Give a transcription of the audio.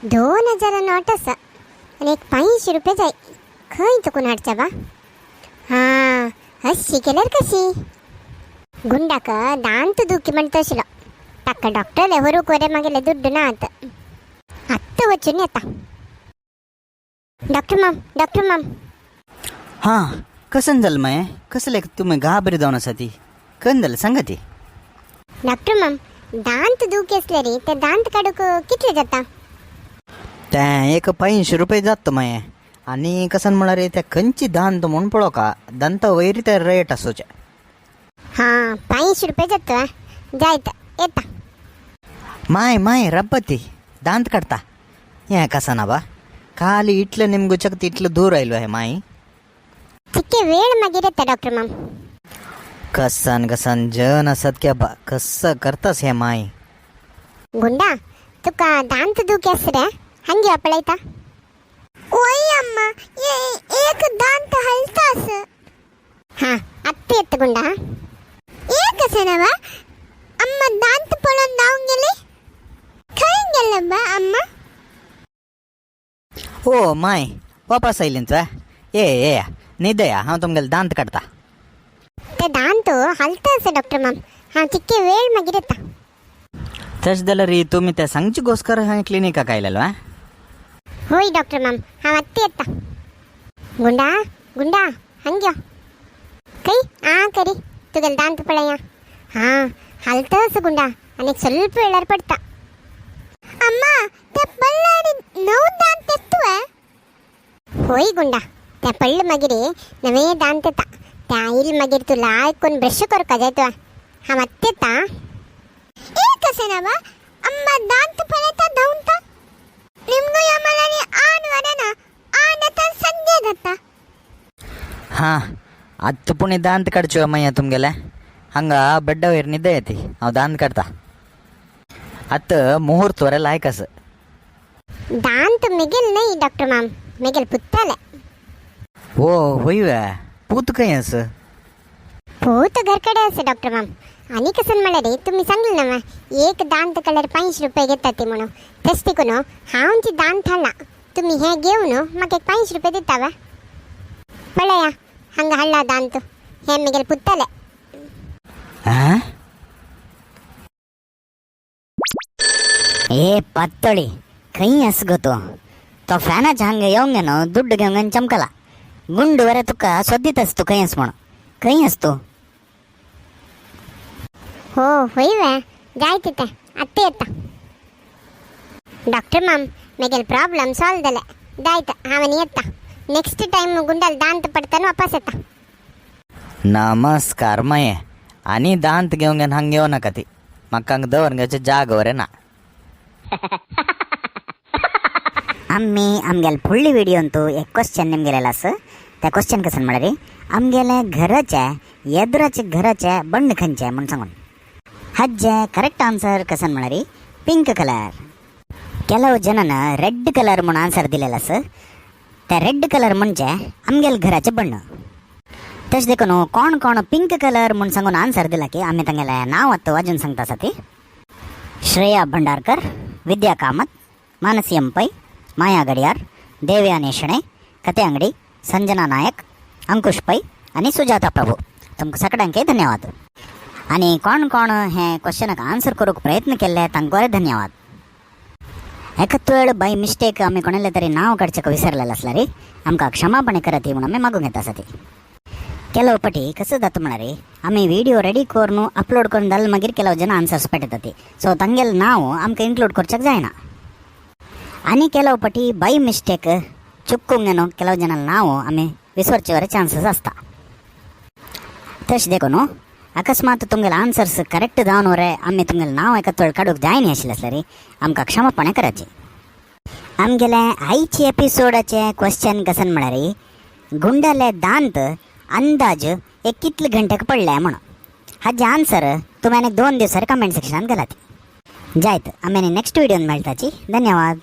2000 note आसा आनी एक 500 रुपया जाय. खंय चुकून हाडच्या बा? हां, अशी केल्यार कशी? गुंडाक दांत दुखी म्हणटा आशिल्लो, ताका डॉक्टरले व्हरूंक वरे मागेले दुड्डू ना. आतां आत्तां वचून येता. डॉक्टर माम, डॉक्टर माम. हां, कसन जालें मागीर? कसले तुमी घाबरी जावन आसा ती? कन जालें सांगा ती. डॉक्टर माम, दांत दुखी आसले रे, ते दांत काडूंक कितले जाता? तें एक 500 रुपये जाता मागीर. आनी कसन म्हळ्यार ते खंयची दांत म्हूण पळोवका, दंता वयर ते रेट आसूचे. हां, 500 रुपये जाता. जायत, येता. माय माय रब्बती दांत काडता हें कसा ना बा, खाली इतलें निमगुच्याक तितलें दूर आयलो हें माई. चिक्के वेळ मागीर येता डॉक्टर माम. कसन कसन जन आसात की बा, कसं करतास हें माई. गुंडा, तुका दांत दुखी आसा रे, हांगे पळयता. ओय अम्मा, एक दांत हलतास. हां, आत्तां येता गुंडा. एक आसा बा अम्मा, दांत पळोवन धांवून गेली. खंय गेले बा अम्मा? ओ my, वापस आयली तुवें? ये ये न्हिदया, हांव तुमगेले दांत काडटा. ते दांत हलता आसा डॉक्टर माम. हांव चिक्के वेळ मागीर येता. तशें जाल्यार तुमी ते सांगचे गोस्कर हांवें क्लिनिकाक आयलेलो आं. होय डॉक्टर माम, हांव आत्तां येता. गुंडा, गुंडा, हांग यो. खंय आ करी तुगेले दांत पळया. हां, हालता आसा गुंडा, आनी ಸ್ವಲ್ಪ वेळार पडटा. अम्मा, ते पडले आनी नव दांत येता. होय गुंडा, ते पडले मागीर नवे दांत येता. ते आयल मागीर तूं लायक कोन्न ब्रश करपा जाय तुवें. हांव आत्तां येता. एक कशें ना बा अम्मा, दांत पळयता धांवता. निमगो या मलानी आन वरना आन येता, संजे जाता. हां, आत्तां पुणी दांत काडच्यो मागीर तुमगेले. हांगा बेड्डा वयर न्हिदय ती, हांव दांत काडटा आतां. मुहूर्त वरे लायक आसा. दांत मेगेल न्हय डॉक्टर माम, मेगेल पुत्ताले. ओ होय वे, पूत खंय आसा? पूत घर कडेन आसा डॉक्टर माम. आनी कसन म्हळ्यार तुमी सांगलें ना एक दांत काडल्यार 500 रुपये घेता ती म्हणून, तशें देखून हांव जी दांत हाडला, तुमी हें घेवन म्हाका एक 500 रुपये दिता वा? पळया, हांगा हाडला दांत, हें मेगेल पुत्ताले. आं. ए पत्तोळी, खंय आस गो तूं? तो फॅनाच्या हांगा येवंक न्हू, दुड्ड घेवंक चमकला. गुंड वरे तुका सोदीत आस. तूं खंय आस म्हणून, खंय आस तूं? हो, होय वे, जाय तितें, आत्तां येता. डॉक्टर माम, मेगेल प्रॉब्लम सॉल्व जालें. जायत, हांव आनी येता. नेक्स्ट टायम गुंडाल दांत पडटा वापस येता. नमस्कार माये, आनी दांत घेवंक हांगा येवं नाका ती, म्हाका हांगा दवर घेवचे जाग वरे ना. आम्ही आमगेले फुडली व्हिडियोंतू एक क्वेश्चन निमगेलेलो आसा. त्या क्वेश्चन कसन म्हळ्यार, आमगेले घराचे येद्राचे घराचे बण्ण खंयचे म्हूण सांगून. हाजे करेक्ट आन्सर कसन म्हळ्यार पिंक कलर. ಕೆಲವು ಜನನ ರೆಡ್ कलर म्हूण आन्सर दिलेलो आसा. ते रेड कलर म्हणजे आमगेले घराचे बण्ण. तशें देखून कोण कोण पिंक कलर म्हूण सांगून आन्सर दिला की आमी तांगेलें नांव आतां वाजून सांगता आसा ती: श्रेया भंडारकर, विद्या कामत, मानसी एम पै, माया गडियार, देवयानी शेणै, कथे अंगडी, संजना नायक, अंकुश पै आनी सुजाता प्रभू. तुमकां सगळ्यांकय धन्यवाद. आनी कोण कोण हे क्वेश्चनाक आन्सर करूंक प्रयत्न केल्ले, तांकां धन्यवाद. एकच वेळ बाय मिस्टेक आमी कोणाले तरी नांव काडचें विसरलेलें आसल्यार आमकां क्षमापणे करात म्हणून आमी मागूंक येता आसा ती. ಕೆಲವು ಪಟಿ कसं जाता म्हळ्यार, आमी व्हिडिओ रेडी करून अपलोड करून जाले मागीर ಕೆಲವು जन आन्सर्स पेटयता ती. सो तांगेलें नांव आमकां इन्क्लूड करच्याक जायना. आनी ಕೆಲವು ಪटी ಬೈ ಮಿಸ್ಟೇಕ್ चुक्कूंक ಕೆಲವು ಜನ ನಾವು आमी विसरचे वरे चान्सीस आसता. तशें देखून अकस्मात तुमगेले आन्सर्स करेक्ट जावन वरे आमी तुमगेलें नांव एकाच वेळ काडूंक जायना आशिल्लें आसल्यार आमकां क्षमापणे कराची. आमगेले आयचे एपिसोडाचे क्वेश्चन कसन म्हळ्यार, गुंडाले दांत अंदाज एक कितले घंट्याक पडले म्हणून. हाजे आन्सर तुमी आनी 2 दिवसार कमेंट सेक्शनात घालात. जायत, आमी आनी नेक्स्ट व्हिडियोन मेळटाची. धन्यवाद.